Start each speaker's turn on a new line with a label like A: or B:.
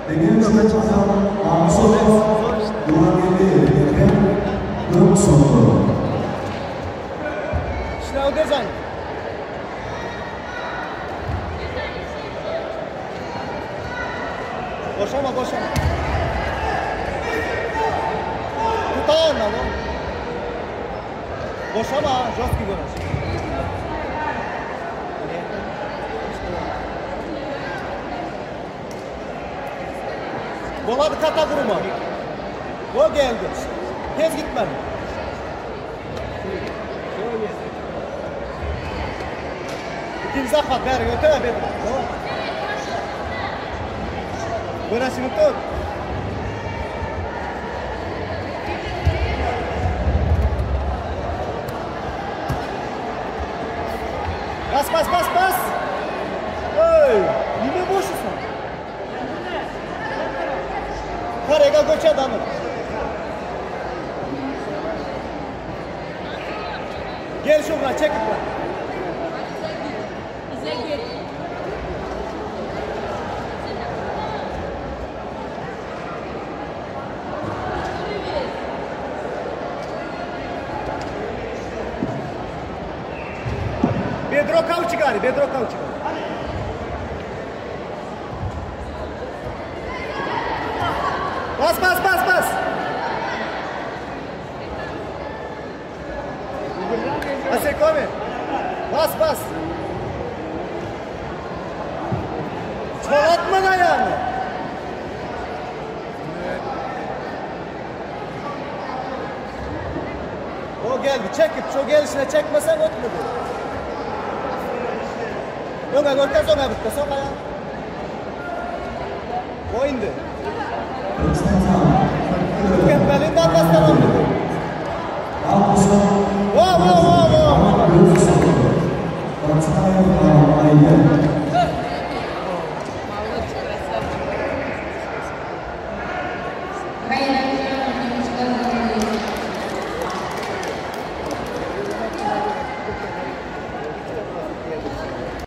A: Begenç Hasan Amsow, Durangeldi Ekrem Göksow.
B: Şuna удержание. Boşama boşama. Tutan lan o. Boşama, жесткий görüş. Boladı kata vurma. O geldi. Tez gitme. İkinci zakat ver öte bir. Göreşini tut. Bas bas bas bas. Ey, nime boşusun? Karega göç adamı. Gel şuradan çekip lan. Bedro kauçigari, Bedro kauçigari. Bas bas bas bas. Asekome. Bas bas. Çolatma ayağını. O geldi. Çekip şu gelişine çekmesen ötmedi. Öňe görkez öňe bitti. Sok ayağı. O indi.
A: Türkmenistan.
B: Tüketmeli.